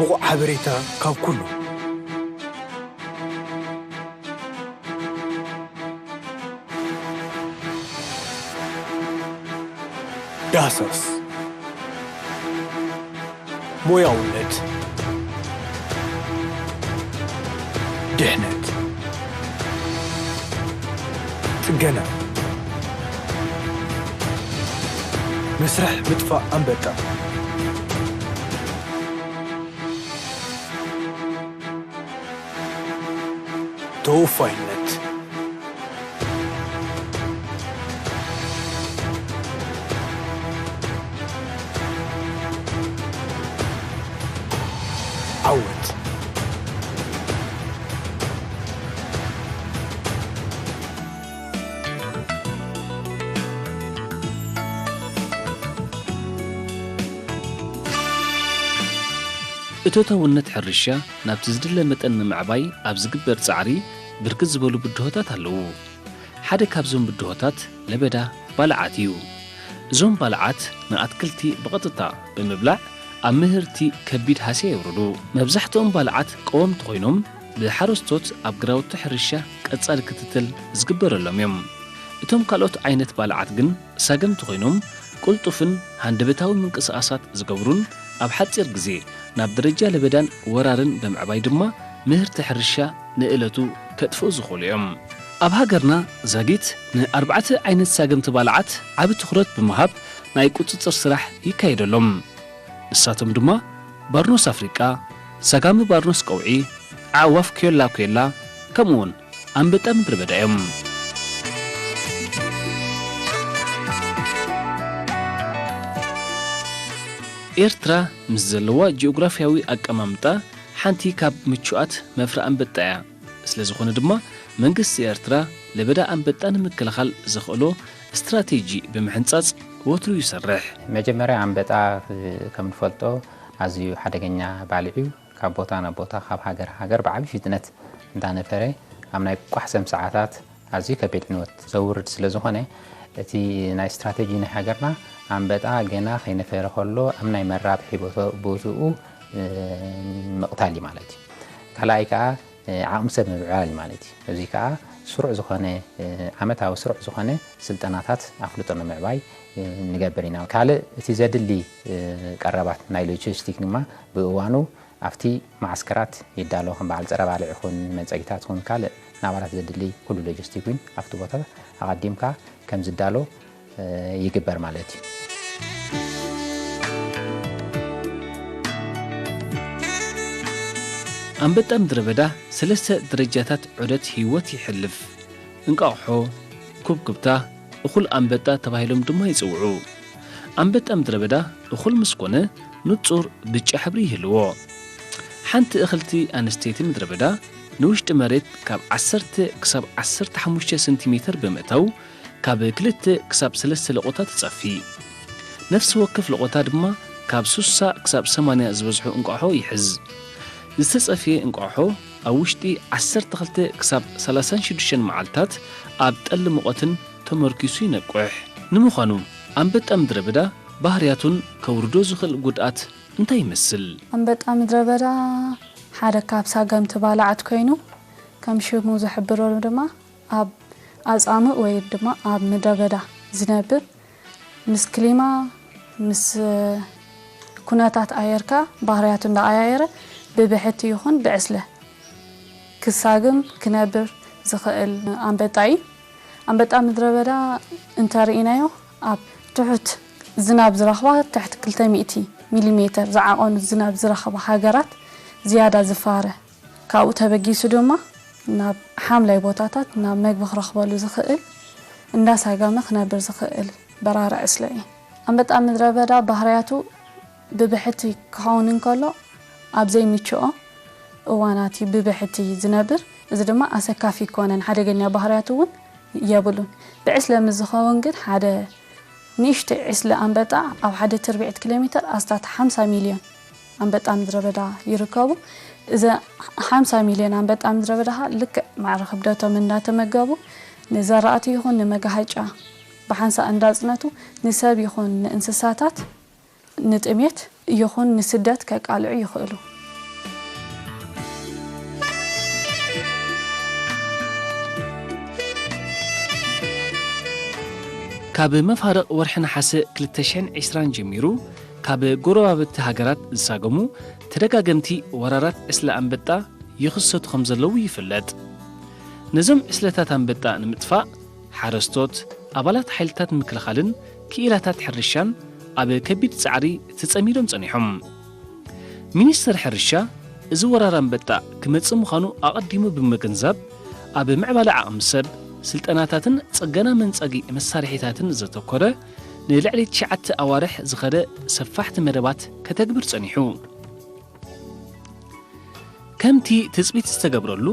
ብቑዕ ሓበሬታ ካብ ኩሉ። ዳህሳስ፣ ሞያውነት፣ ድሕነት፣ ጽገና፣ መስርሕ ምጥፋእ ኣንበጣ፣ ተወፋይነት፣ ዓወት። እቶታውነት ሕርሻ ናብቲ ዝድለ መጠን ንምዕባይ ኣብ ዝግበር ጻዕሪ ብርክት ዝበሉ ብድሆታት ኣለዉ። ሓደ ካብዞም ብድሆታት ለበዳ ባልዓት እዩ። እዞም ባልዓት ንኣትክልቲ ብቐጥታ ብምብላዕ ኣብ ምህርቲ ከቢድ ሃስያ የውርዱ። መብዛሕትኦም ባልዓት ቀወምቲ ኮይኖም ብሓረስቶት ኣብ ግራውቲ ሕርሻ ቀጻሊ ክትትል ዝግበረሎም እዮም። እቶም ካልኦት ዓይነት ባልዓት ግን ሳገምቲ ኮይኖም ቅልጡፍን ሃንደበታዊ ምንቅስቓሳት ዝገብሩን ኣብ ሓጺር ግዜ ናብ ደረጃ ለበዳን ወራርን ብምዕባይ ድማ ምህርቲ ሕርሻ ንእለቱ ከጥፍኡ ዝኽእሉ እዮም። ኣብ ሃገርና ዛጊት ንኣርባዕተ ዓይነት ሳገምቲ ባልዓት ዓቢ ትኹረት ብምሃብ ናይ ቁጽጽር ስራሕ ይካየደሎም። ንሳቶም ድማ ባርኖስ ኣፍሪቃ፣ ሳጋሚ ባርኖስ ቀውዒ፣ ኣዕዋፍ ኬላ ኬላ፣ ከምኡውን ኣንበጣ ምድረ በዳ እዮም። ኤርትራ ምስ ዘለዋ ጂኦግራፍያዊ ኣቀማምጣ ሓንቲ ካብ ምቹኣት መፍረ ኣንበጣ እያ። ስለ ዝኾነ ድማ መንግስቲ ኤርትራ ለበዳ ኣንበጣ ንምክልኻል ዘኽእሎ ስትራቴጂ ብምሕንጻጽ ወትሩ ይሰርሕ። መጀመርያ ኣንበጣ ከም ንፈልጦ ኣዝዩ ሓደገኛ ባልዕ እዩ። ካብ ቦታ ናብ ቦታ፣ ካብ ሃገር ሃገር ብዓቢ ፍጥነት እንዳነፈረ ኣብ ናይ ቋሕሰም ሰዓታት ኣዝዩ ከቢድ ዕንወት ዘውርድ ስለ ዝኾነ፣ እቲ ናይ ስትራቴጂ ናይ ሃገርና ኣንበጣ ገና ከይነፈረ ከሎ ኣብ ናይ መራብሒ ቦተ-፣ ቦትኡ፣ እ፣ ምቕታል እዩ ማለት እዩ። ካልኣይ ከኣ፣ እ፣ ዓቕሚ ሰብ ምምዕባል እዩ ማለት እዩ። እዚ ከኣ ስሩዕ ዝኾነ፣ እ፣ ዓመታዊ ስሩዕ ዝኾነ ስልጠናታት ኣፍልጦ ንምዕባይ፣ እ፣ ንገብር ኢና። ካልእ እቲ ዘድሊ፣ እ፣ ቀረባት ናይ ሎጂስቲክ ድማ ብእዋኑ ኣብቲ መዓስከራት ይዳሎ። ከም በዓል ጸረ ባልዕ ይኹን፣ መጸጊታት ይኹን፣ ካልእ ንኣባላት ዘድሊ ኩሉ ሎጂስቲክ እውን ኣብቲ ቦታ ኣቐዲምካ ከም ዝዳሎ፣ እ፣ ይግበር ማለት እዩ። ኣንበጣ ምድረ በዳ ሰለስተ ደረጃታት ዑደት ህይወት ይሕልፍ። እንቋቑሖ፣ ኩብኩብታ፣ እኹል ኣንበጣ ተባሂሎም ድማ ይጽውዑ። ኣንበጣ ምድረ በዳ እኹል ምስ ኮነ ንጹር ብጫ ሕብሪ ይህልዎ። ሓንቲ እኽልቲ ኣንስተይቲ ምድረ በዳ ንውሽጢ መሬት ካብ ዓሰርተ ክሳብ ዓሰርተ ሓሙሽተ ሰንቲሜተር ብምእታው ካብ ክልተ ክሳብ ሰለስተ ለቖታ ትጸፊ። ነፍሲ ወከፍ ለቖታ ድማ ካብ ስሳ ክሳብ ሰማንያ ዝበዝሑ እንቋቑሖ ይሕዝ። ዝተጸፍየ እንቋቑሖ ኣብ ውሽጢ ዓሰርተ ክልተ ክሳብ ሰላሳን ሽዱሽተን መዓልታት ኣብ ጠሊ ሙቐትን ተመርኪሱ ይነቁሕ። ንምዃኑ ኣንበጣ ምድረ በዳ ባህርያቱን ከውርዶ ዝኽእል ጉድኣት እንታይ ይመስል? ኣንበጣ ምድረ በዳ ሓደ ካብ ሳገምቲ ባልዓት ኮይኑ፣ ከም ሽሙ ዝሕብሮ ድማ ኣብ ኣጻምእ ወይ ድማ ኣብ ምድረ በዳ ዝነብር፣ ምስ ክሊማ፣ ምስ ኩነታት ኣየርካ ባህርያቱ እንዳቐያየረ ብብሕቲ ይኹን ብዕስለ ክሳግም ክነብር ዝኽእል ኣንበጣ እዩ። ኣንበጣ ምድረ በዳ እንተርኢናዮ፣ ኣብ ትሑት ዝናብ ዝረኽባ፣ ትሕቲ ክልተ ሚእቲ ሚሊሜተር ዝዓቐኑ ዝናብ ዝረኽባ ሃገራት ዝያዳ ዝፋረ፣ ካብኡ ተበጊሱ ድማ ናብ ሓምላይ ቦታታት ናብ መግቢ ክረኽበሉ ዝኽእል እንዳሳገመ ክነብር ዝኽእል በራሪ ዕስለ እዩ። ኣንበጣ ምድረ በዳ ባህርያቱ ብብሕቲ ክኸውን እንከሎ፣ ኣብ ዘይምችኦ እዋናት እዩ ብብሕቲ ዝነብር። እዚ ድማ ኣሰካፊ ኣይኮነን፣ ሓደገኛ ባህርያቱ እውን የብሉን። ብዕስለ ምስ ዝኸውን ግን ሓደ ንእሽተይ ዕስለ ኣንበጣ ኣብ ሓደ ትርብዒት ኪሎ ሜተር ኣስታት ሓምሳ ሚልዮን ኣንበጣ ምድረ በዳ ይርከቡ። እዚ ሓምሳ ሚልዮን ኣንበጣ ምድረ በዳ ኸዓ ልክዕ ማዕረ ክብደቶም እንዳተመገቡ ንዘራእቲ ይኹን ንመጋሃጫ ብሓንሳእ እንዳጽነቱ ንሰብ ይኹን ንእንስሳታት ንጥሜት ይኹን ንስደት ከቃልዑ ይኽእሉ። ካብ መፋርቕ ወርሒ ነሓሰ ክልተ ሽሕን ዕስራን ጀሚሩ፣ ካብ ጎረባብቲ ሃገራት ዝሳገሙ ተደጋገምቲ ወራራት ዕስለ ኣንበጣ ይኽሰቱ ከም ዘለዉ ይፍለጥ። ነዞም ዕስለታት ኣንበጣ ንምጥፋእ፣ ሓረስቶት፣ ኣባላት ሓይልታት ምክልኻልን ክኢላታት ሕርሻን ኣብ ከቢድ ጻዕሪ ተጸሚዶም ጸኒሖም። ሚኒስትር ሕርሻ፣ እዚ ወራር ኣንበጣ ክመጽእ ምዃኑ ኣቐዲሙ ብምግንዛብ፣ ኣብ ምዕባለ ዓቕሚ ሰብ፣ ስልጠናታትን ጽገና መንጸጊ መሳርሒታትን ዘተኮረ፣ ንልዕሊ ትሽዓተ ኣዋርሕ ዝኸደ ሰፋሕቲ መደባት ከተግብር ጸኒሑ። ከምቲ ትጽቢት ዝተገብረሉ፣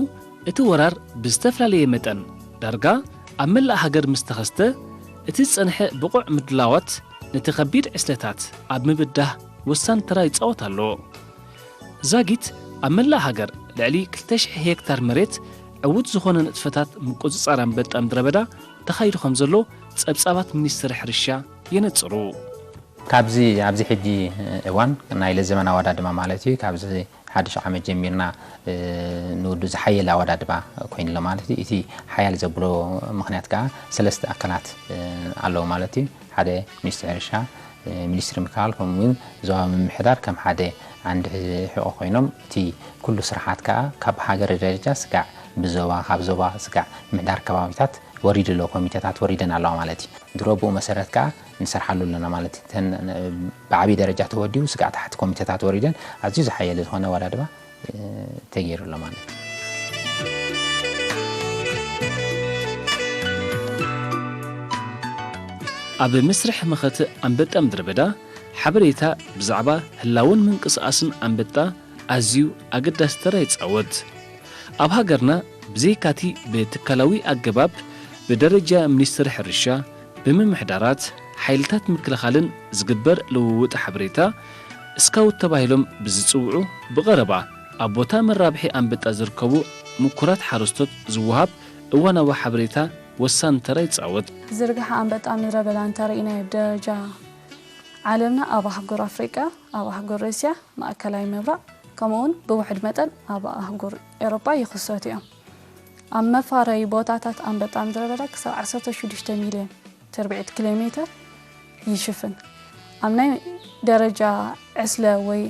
እቲ ወራር ብዝተፈላለየ መጠን ዳርጋ ኣብ መላእ ሃገር ምስ ተኸስተ፣ እቲ ዝጸንሐ ብቑዕ ምድላዋት ነቲ ከቢድ ዕስለታት ኣብ ምብዳህ ወሳኒ ተራ ይጻወት ኣሎ። ዛጊት ኣብ መላእ ሃገር ልዕሊ ክልተ ሽሕ ሄክታር መሬት ዕዉት ዝኾነ ንጥፈታት ምቁጽጻር ኣንበጣ ምድረ በዳ ተኻይዱ ከም ዘሎ ጸብጻባት ሚኒስትሪ ሕርሻ የነጽሩ። ካብዚ ኣብዚ ሕጂ እዋን ናይ ለዘመን ኣወዳድባ ማለት እዩ፣ ካብዚ ሓድሽ ዓመት ጀሚርና፣ እ፣ ንውዱ ዝሓየለ ኣወዳድባ ኮይኑ ኣሎ ማለት እዩ። እቲ ሓያል ዘብሎ ምኽንያት ከኣ ሰለስተ ኣካላት፣ እ፣ ኣለዎ ማለት እዩ። ሓደ ሚኒስትሪ ሕርሻ፣ እ፣ ሚኒስትሪ ምክልኻል፣ ከምኡ እውን ዞባ ምምሕዳር ከም ሓደ ዓንዲ ሕቖ ኮይኖም፣ እቲ ኩሉ ስራሓት ከኣ ካብ ሃገር ደረጃ ስጋዕ ብዞባ፣ ካብ ዞባ ስጋዕ ምምሕዳር ከባቢታት ወሪዱ ኣሎ፣ ኮሚቴታት ወሪደን ኣለዋ ማለት እዩ። ድሮ ብኡ መሰረት ከኣ ንሰርሓሉ ኣለና ማለት እዩ። እተን ን-፣ ብዓብዪ ደረጃ ተወዲቡ ስጋዕ ታሕቲ ኮሚቴታት ወሪደን ኣዝዩ ዝሓየለ ዝኾነ ኣወዳድባ፣ እ፣ ተገይሩ ኣሎ ማለት እዩ። ኣብ መስርሕ መኸተ ኣንበጣ ምድረ በዳ ሓበሬታ ብዛዕባ ህላወን ምንቅስቓስን ኣንበጣ ኣዝዩ ኣገዳሲ ተራ ይጻወት። ኣብ ሃገርና ብዘይካቲ ብትካላዊ ኣገባብ ብደረጃ ሚኒስትሪ ሕርሻ፣ ብምምሕዳራት፣ ሓይልታት ምክልኻልን ዝግበር ልውውጥ ሓበሬታ፣ ስካውት ተባሂሎም ብዝጽውዑ ብቐረባ ኣብ ቦታ መራብሒ ኣንበጣ ዝርከቡ ምኩራት ሓረስቶት ዝወሃብ እዋናዊ ሓበሬታ ወሳኒ ተራ ይጻወት። ዝርግሐ ኣንበጣ ምድረ በዳ እንተርኢናዮ ብደረጃ ዓለምና ኣብ ኣህጉር ኣፍሪቃ፣ ኣብ ኣህጉር ሩስያ፣ ማእከላይ ምብራቕ፣ ከምኡውን ብውሕድ መጠን ኣብ ኣህጉር ኤውሮጳ ይኽሰቱ እዮም። ኣብ መፋረዪ ቦታታት ኣንበጣ ምድረ በዳ ክሳብ ዓሰርተ ሽዱሽተ ሚልዮን ትርብዒት ኪሎ ሜተር ይሽፍን። ኣብ ናይ ደረጃ ዕስለ ወይ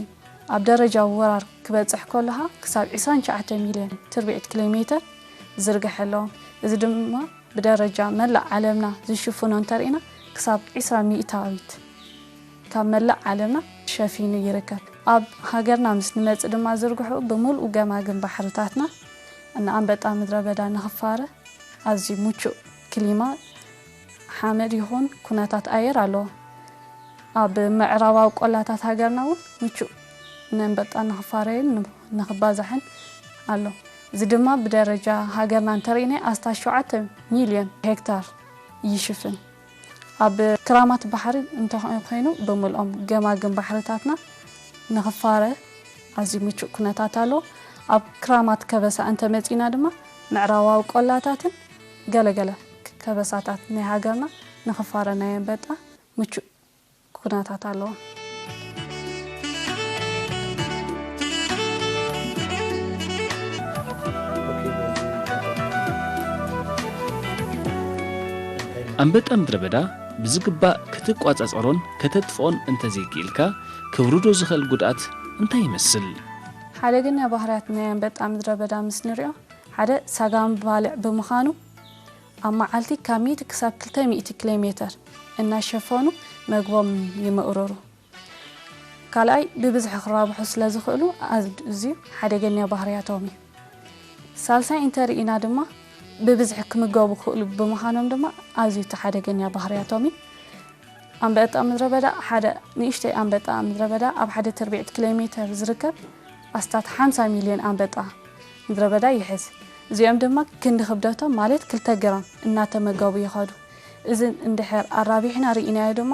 ኣብ ደረጃ ወራር ክበጽሕ ከሎ ኸኣ ክሳብ ዕስራን ትሽዓተን ሚልዮን ትርብዒት ኪሎ ሜተር ዝርግሐ ኣለዎ። እዚ ድማ ብደረጃ መላእ ዓለምና ዝሽፍኖ እንተርኢና ክሳብ ዕስራ ሚእታዊት ካብ መላእ ዓለምና ሸፊኑ ይርከብ። ኣብ ሃገርና ምስ ንመጽእ ድማ ዝርግሑ ብምልኡ ገማግም ባሕርታትና ንኣንበጣ ምድረ በዳ ንኽፋረ ኣዝዩ ምቹእ ክሊማ ሓመድ ይኹን ኩነታት ኣየር ኣለዎ። ኣብ ምዕራባዊ ቆላታት ሃገርና እውን ምቹእ ንኣንበጣ ንኽፋረይን ን-፣ ንኽባዛሕን ኣሎ። እዚ ድማ ብደረጃ ሃገርና እንተርኢናዮ ኣስታት ሸውዓተ ሚልዮን ሄክታር ይሽፍን። ኣብ ክራማት ባሕሪ እንተኾይኑ ብምልኦም ገማግም ባሕርታትና ንኽፋረ ኣዝዩ ምቹእ ኩነታት ኣሎ። ኣብ ክራማት ከበሳ እንተመጺና ድማ ምዕራባዊ ቆላታትን ገለገለ ከበሳታት ናይ ሃገርና ንኽፋረ ናይ ኣንበጣ ምቹእ ኩነታት ኣለዎ። ኣንበጣ ምድረ በዳ ብዝግባእ ክትቋጻጸሮን ከተጥፍኦን እንተዘይክኢልካ፣ ከውርዶ ዝኽእል ጉድኣት እንታይ ይመስል? ሓደገኛ ባህርያት ናይ ኣንበጣ ምድረ በዳ ምስ ንሪኦ፣ ሓደ ሳጋሚ ባልዕ ብምዃኑ፣ ኣብ መዓልቲ ካብ ሚእቲ ክሳብ ክልተ ሚእቲ ኪሎ ሜተር እናሸፈኑ መግቦም ይምእርሩ። ካልኣይ፣ ብብዝሒ ክራብሑ ስለ ዝኽእሉ ኣዝዩ ሓደገኛ ባህርያቶም እዩ። ሳልሳይ እንተርኢና ድማ፣ ብብዝሒ ክምገቡ ክኽእሉ ብምዃኖም ድማ ኣዝዩ እቲ ሓደገኛ ባህርያቶም እዩ። ኣንበጣ ምድረ በዳ፣ ሓደ ንእሽተይ ኣንበጣ ምድረ በዳ ኣብ ሓደ ትርብዒት ኪሎ ሜተር ዝርከብ ኣስታት ሓምሳ ሚልዮን ኣንበጣ ምድረ በዳ ይሕዝ። እዚኦም ድማ ክንዲ ክብደቶም፣ ማለት ክልተ ግራም፣ እናተመገቡ ይኸዱ። እዚ እንድሕር ኣራቢሕና ርኢናዮ ድማ፣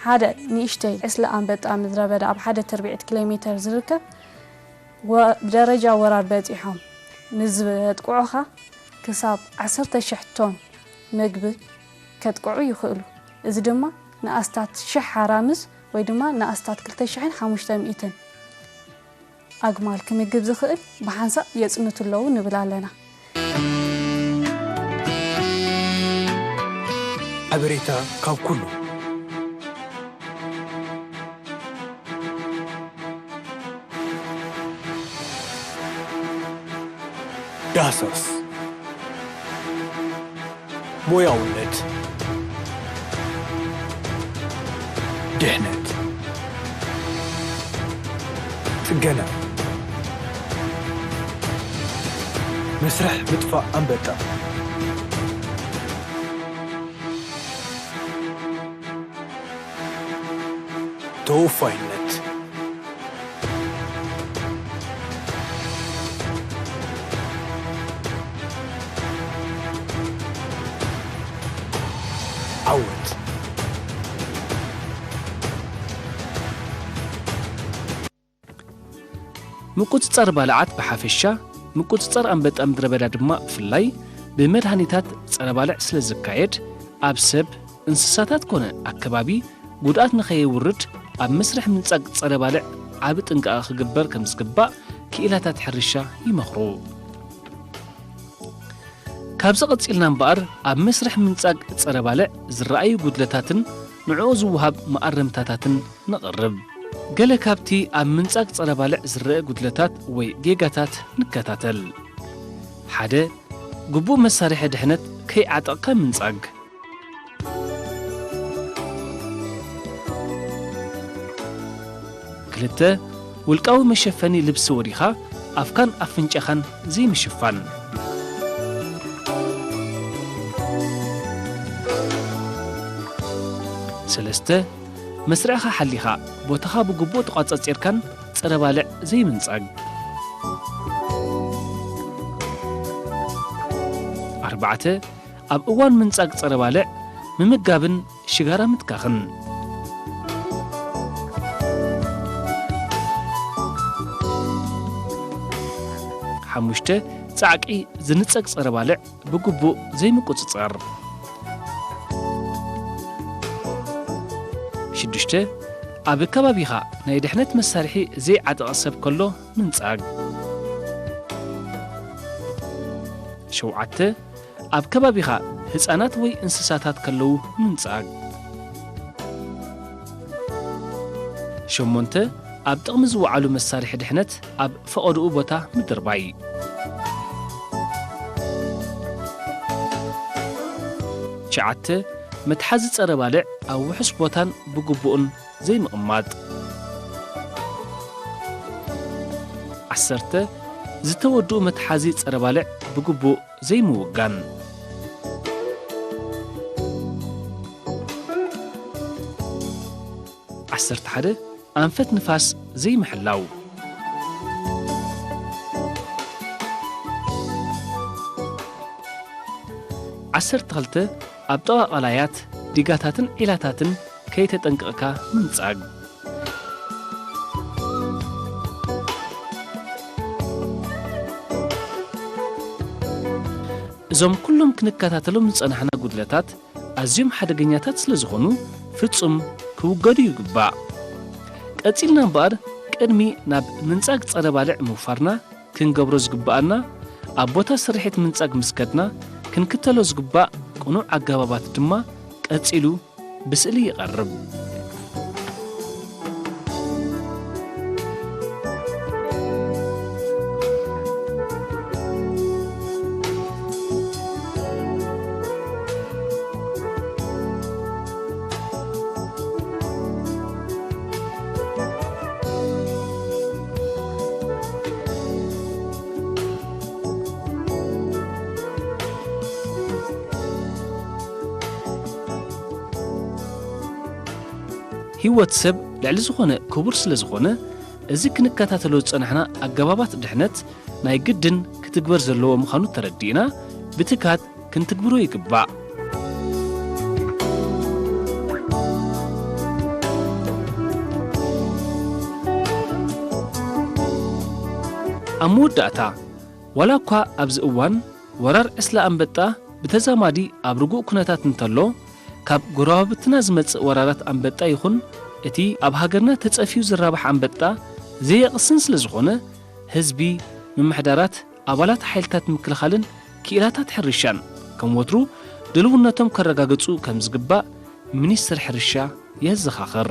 ሓደ ንእሽተይ ዕስለ ኣንበጣ ምድረ በዳ ኣብ ሓደ ትርብዒት ኪሎ ሜተር ዝርከብ ወ-፣ ብደረጃ ወራር በጺሖም ንዝበጥቅዑኻ ክሳብ ዓሰርተ ሽሕ ቶን መግቢ ከጥቅዑ ይኽእሉ። እዚ ድማ ንኣስታት ሽሕ ሓራምዝ ወይ ድማ ንኣስታት ክልተ ሽሕን ሓሙሽተ ሚእትን ኣግማል ክምግብ ዝኽእል ብሓንሳእ የጽንቱ ኣለዉ ንብል ኣለና። ሓበሬታ ካብ ኩሉ። ዳህሳስ። ሞያውነት። ድሕነት። ጽገና። መስርሕ ምጥፋእ ኣንበጣ። ተወፋይነት። ዓወት። ምቁጽጻር ባልዓት ብሓፈሻ፣ ምቁጽጻር ኣንበጣ ምድረ በዳ ድማ ብፍላይ፣ ብመድሃኒታት ጸረ ባልዕ ስለ ዝካየድ፣ ኣብ ሰብ፣ እንስሳታት ኮነ ኣከባቢ ጉድኣት ንኸየውርድ፣ ኣብ መስርሕ ምንጻግ ጸረ ባልዕ ዓቢ ጥንቃቐ ክግበር ከም ዝግባእ ክኢላታት ሕርሻ ይመኽሩ። ካብዚ ቀጺልና እምበኣር፣ ኣብ መስርሕ ምንጻግ ጸረ ባልዕ ዝረኣዩ ጉድለታትን ንዕኡ ዝወሃብ መኣረምታታትን ነቕርብ። ገለ ካብቲ ኣብ ምንጻግ ጸረ ባልዕ ዝረአ ጉድለታት ወይ ጌጋታት ንከታተል። ሓደ፣ ግቡእ መሳርሒ ድሕነት ከይዓጠቕካ ምንጻግ። ክልተ፣ ውልቃዊ መሸፈኒ ልብሲ ወዲኻ ኣፍካን ኣፍንጫኻን ዘይምሽፋን። ሰለስተ፣ መስርዕኻ ሓሊኻ ቦታኻ ብግቡእ ተቋጻጺርካን ጸረ ባልዕ ዘይምንጻግ። ኣርባዕተ፣ ኣብ እዋን ምንጻግ ጸረ ባልዕ ምምጋብን ሽጋራ ምትካኽን። ሓሙሽተ፣ ጻዕቂ ዝንጸግ ጸረ ባልዕ ብግቡእ ዘይምቁጽጻር። ሽዱሽተ፣ ኣብ ከባቢኻ ናይ ድሕነት መሳርሒ ዘይዓጠቐ ሰብ ከሎ ምንጻግ። ሸውዓተ፣ ኣብ ከባቢኻ ህጻናት ወይ እንስሳታት ከለዉ ምንጻግ። ሸሞንተ፣ ኣብ ጥቕሚ ዝወዓሉ መሳርሒ ድሕነት ኣብ ፈቐድኡ ቦታ ምድርባይ። ትሽዓተ፣ መትሓዚ ጸረ ባልዕ ኣብ ውሑስ ቦታን ብግቡእን ዘይምቕማጥ። ዓሰርተ፣ ዝተወድኡ መትሓዚ ጸረ ባልዕ ብግቡእ ዘይምውጋን። ዓሰርተ ሓደ፣ ኣንፈት ንፋስ ዘይምሕላው። ዓሰርተ ክልተ፣ ኣብ ጥቓ ቀላያት፣ ዲጋታትን ዒላታትን ከይተጠንቀቕካ ምንጻግ። እዞም ኩሎም ክንከታተሎም ዝጸናሕና ጉድለታት ኣዝዮም ሓደገኛታት ስለ ዝኾኑ፣ ፍጹም ክውገዱ ይግባእ። ቀጺልና እምበኣር፣ ቅድሚ ናብ ምንጻግ ጸረ ባልዕ ምውፋርና፣ ክንገብሮ ዝግብኣና፣ ኣብ ቦታ ስርሒት ምንጻግ ምስ ከድና፣ ክንክተሎ ዝግባእ ቅኑዕ ኣገባባት ድማ ቀጺሉ ብስእሊ ይቐርብ። ህይወት ሰብ ልዕሊ ዝኾነ ክቡር ስለ ዝኾነ፣ እዚ ክንከታተሎ ዝጸናሕና ኣገባባት ድሕነት ናይ ግድን ክትግበር ዘለዎ ምዃኑ ተረዲእና፣ ብትግሃት ክንትግብሮ ይግባእ። ኣብ መወዳእታ፣ ዋላ እኳ ኣብዚ እዋን ወራር ዕስለ ኣንበጣ ብተዛማዲ ኣብ ርጉእ ኩነታት እንተሎ፣ ካብ ጎረባብትና ዝመጽእ ወራራት ኣንበጣ ይኹን እቲ ኣብ ሃገርና ተጸፍዩ ዝራባሕ ኣንበጣ ዘየቕስን ስለ ዝኾነ፣ ህዝቢ፣ ምምሕዳራት፣ ኣባላት ሓይልታት ምክልኻልን ክኢላታት ሕርሻን ከም ወትሩ ድልውነቶም ከረጋግጹ ከም ዝግባእ ሚኒስትር ሕርሻ የዘኻኽር።